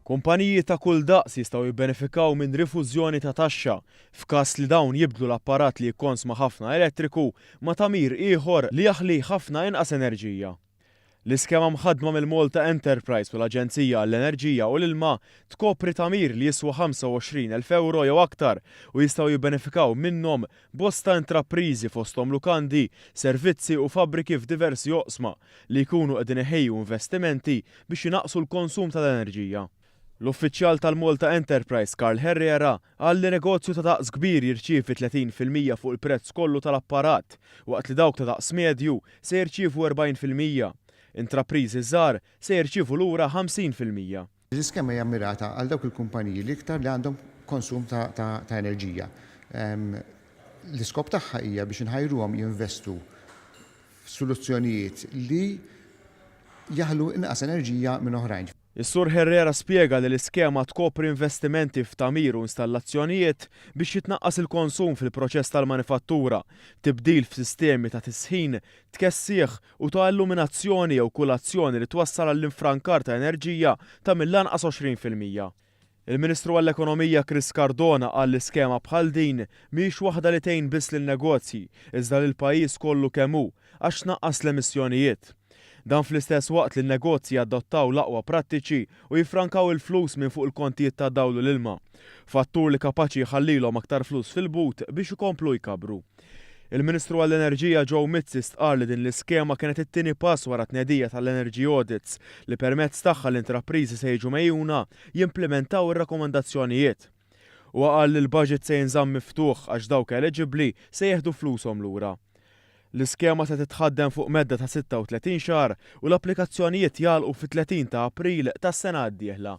Kumpaniji ta' kull daqs jistgħu jibbenefikaw minn rifużjoni ta' taxxa f'każ li dawn jibdlu l-apparat li jikkonsma ħafna elettriku ma' tagħmir ieħor li jaħli ħafna inqas enerġija. L-iskema mħaddma mill-Malta Enterprise u l-Aġenzija għall-Enerġija u l-Ilma tkopri tagħmir li jiswa 25,000 ewro jew aktar u jistgħu jibbenefikaw minnhom bosta intrapriżi fosthom lukandi, servizzi u fabbriki f'diversi oqsma li jkunu qegħdin iħejju investimenti biex inaqqsu l-konsum tal-enerġija. L-uffiċjal tal-Malta Enterprise Karl Herrera qal li negozju ta' daqs kbir jirċievi 30% fuq il-prezz kollu tal-apparat waqt li dawk ta' daqs medju se jirċievu 40%. Intrapriżi żgħar se jirċievu lura 50%. L-iskema hija mmirata għal dawk il-kumpaniji l-iktar li għandhom konsum ta' enerġija. L-iskop tagħha hija biex inħajruhom jinvestu f'soluzzjonijiet li jaħlu inqas enerġija minn oħrajn. Is-Sur Herrera spjega li l-iskema tkopri investimenti f'tagħmir u installazzjonijiet biex jitnaqqas il-konsum fil-proċess tal-manifattura, tibdil f'sistemi ta' tisħin, tkessiħ u ta' illuminazzjoni jew kull azzjoni li twassal għall-infrankar ta' enerġija ta' mill-anqas 20%. Il-Ministru għall-Ekonomija Chris Cardona qal li skema bħal din mhijiex waħda li tgħin biss lin-negozji, iżda lill-pajjiż kollu kemm hu, għax tnaqqas l-emissjonijiet. Dan fl-istess waqt li n-negozji jadottaw l-aqwa prattiċi u jiffrankaw il-flus minn fuq il-kontijiet tad-dawl u l-ilma. Fattur li kapaċi jħallilhom aktar flus fil-but biex ikomplu jkabbru. Il-Ministru għall-Enerġija Joe Mizzi stqarr li din l-iskema kienet it-tieni pass wara t-tnedija tal-Energy Audits li permezz tagħha l-intrapriżi se jiġu megħjuna jimplimentaw ir-rakkomandazzjonijiet. Huwa qal li l-baġit se jinżamm miftuħ għax dawk eliġibbli se jieħdu flushom lura. L-iskema se titħaddem fuq medda ta' 36 xahar u l-applikazzjonijiet jagħlqu fit-30 ta' April tas-sena d-dieħla.